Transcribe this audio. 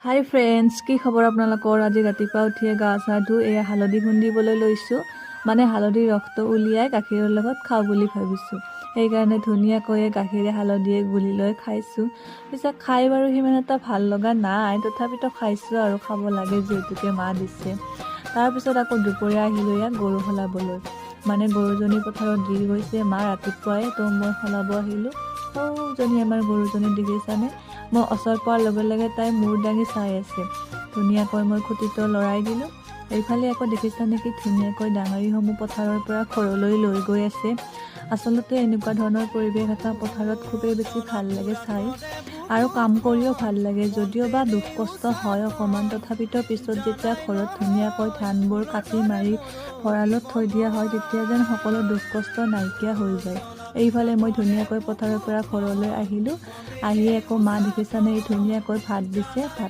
হাই friends, কি খবৰ আপোনালোকৰ? আজি ৰাতিপুৱা উঠিয়ে গা চা ধুই এয়া হালধি খুন্দিবলৈ লৈছোঁ। মানে হালধিৰ ৰসটো উলিয়াই গাখীৰৰ লগত খাওঁ বুলি ভাবিছোঁ। সেইকাৰণে ধুনীয়াকৈ গাখীৰে হালধিয়ে গুলি লৈ খাইছোঁ। পিছে খাই বাৰু সিমান এটা ভাল লগা নাই, তথাপিতো খাইছোঁ আৰু খাব লাগে যিহেতুকে মা দিছে। তাৰপিছত আকৌ দুপৰীয়া আহিলোঁ ইয়াত গৰু সলাবলৈ। মানে গৰুজনী পথাৰত দি গৈছে মা ৰাতিপুৱাই, তো মই সলাব আহিলোঁ। সৌজনী আমাৰ গৰুজনী দেখিছানে? মই ওচৰ পোৱাৰ লগে লগে তাই মূৰ দাঙি চাই আছে। ধুনীয়াকৈ মই খুঁটিটো লৰাই দিলোঁ। এইফালে আকৌ দেখিছা নেকি, ধুনীয়াকৈ ডাঙৰিসমূহ পথাৰৰ পৰা ঘৰলৈ লৈ গৈ আছে। আচলতে এনেকুৱা ধৰণৰ পৰিৱেশ এটা পথাৰত খুবেই বেছি ভাল লাগে চাই আৰু কাম কৰিও ভাল লাগে। যদিও বা দুখ কষ্ট হয় অকণমান, তথাপিতো পিছত যেতিয়া ঘৰত ধুনীয়াকৈ ধানবোৰ কাটি মাৰি ভঁৰালত থৈ দিয়া হয়, তেতিয়া যেন সকলো দুখ কষ্ট নাইকিয়া হৈ যায়। এইফালে মই ধুনীয়াকৈ পথাৰৰ পৰা ঘৰলৈ আহিলোঁ। আহি আকৌ মা দেখিছানে, এই ধুনীয়াকৈ ভাত দিছে, ভাত